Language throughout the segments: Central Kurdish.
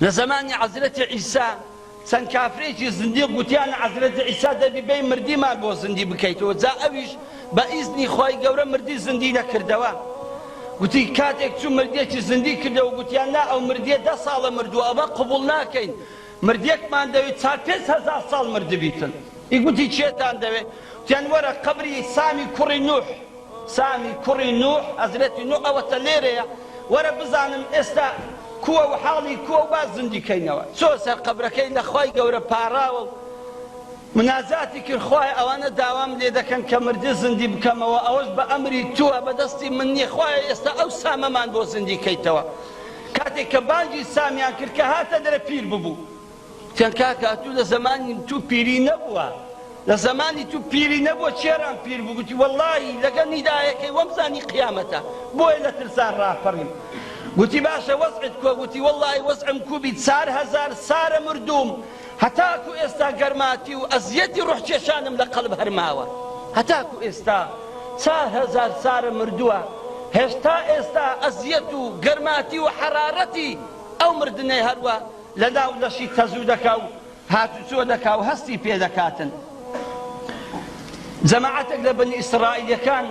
لە زەمانی عەزرەتی عیسا چەند کافرێکی زندیق گوتیانە عەزرەتی عیسا دەبی بێی مردیمان بۆ زندی بکەیتەوە جا ئەویش بە ئیزنی خوای گەورە مردی زندی دەکردەوە گوتی کاتێک چوو مردیەکی زندی کردەوە گوتیان نا ئەو مردیە دە ساڵە مردووە ئەمە قبوڵ ناکەین مردیەکمان دەوێت چار 5000 ساڵ مردبیتن ئی گوتی چێتان دەوێت گوتیان وەرە قەبری سامی کوڕی نوح سامی کوڕی نوح، حەزرەتی نوح ئەوەتە لێرەیە، وەرە بزانم ئێستا کووە و حاڵی کووە و با زیندی کەینەوە. چووە سەر قەبرەکەی لە خوای گەورە پاڕاوە و مناجاتی کرد، خوایە ئەوانە داوام لێ دەکەن کە مردی زیندی بکەمەوە، ئەوەش بە ئەمری تووە، بە دەستی من نییە، خوایە ئێستا ئەو سامەمان بۆ زیندی کەیتەوە. کاتێک کە بانگی سامیان کرد کە هاتە دەرێ پیر ببوو. وتیان کاکە ئەتوو لە زەمانی تو پیری نەبووە لە زەمانی تو پیری نەبووە چێران پیر بوو گوتی وەڵڵاهی لەگەڵ نیدایەکەی وەمزانی قیامەتە بۆیە لە ترسان ڕاپەڕیم گوتی باشە وەزعت کووە گوتی وەڵڵاهی وەزعم کوو بی 4000 سارە مردووم هەتاکو ئێستا گەرماتی و ئەزیەتی ڕۆحکێشانم لە قەڵب هەر ماوە هەتاکو ئێستا 4000 سارە مردووە هێشتا ئێستا ئەزیەت و گەرماتی و حەرارەتی ئەو مردنەی هەروە لە ناو لەشی تەزوو دەکا و هاتوچۆ دەکا و هەستی پێ دەکاتن. جەماعەتێک لە بەنی ئیسرائیلەکان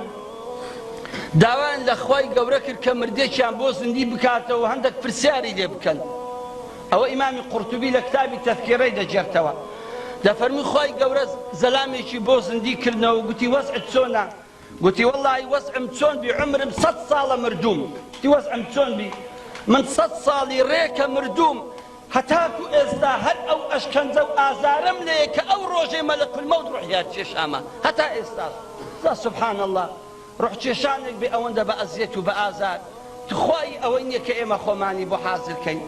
داوایان لە خوای گەورە کرد کە مردێکیان بۆ زیندی بکاتەوە و هەندێک پرسیاری لێ بکەن. ئەوە ئیمامی قورتوبی لە کتابی تەذکیرەی دەگێڕتەوە. دەفەرمووی خوای گەورە زەلامێکی بۆ زیندی کردنەوە و گوتی وەزعت چۆنە؟ گوتی وەڵاهی وەزعم چۆن بی عومرم سەت ساڵە مردووم گوتی وەزعم چۆن بی من سەت ساڵی ڕێکە مردووم هەتاکو ئێستا هەر ئەو ئەشکەنجە و ئازارەم لێیە کە ئەو ڕۆژەی مەلەک الموت ڕۆحیان کێشامە هەتا ئێستاش جا سبحان اللە ڕۆح کێشانێک بێ ئەوەندە بە ئەزیەت و بە ئازار تخوایی ئەوەی نیە کە ئێمە خۆمانی بۆ حازر کەین.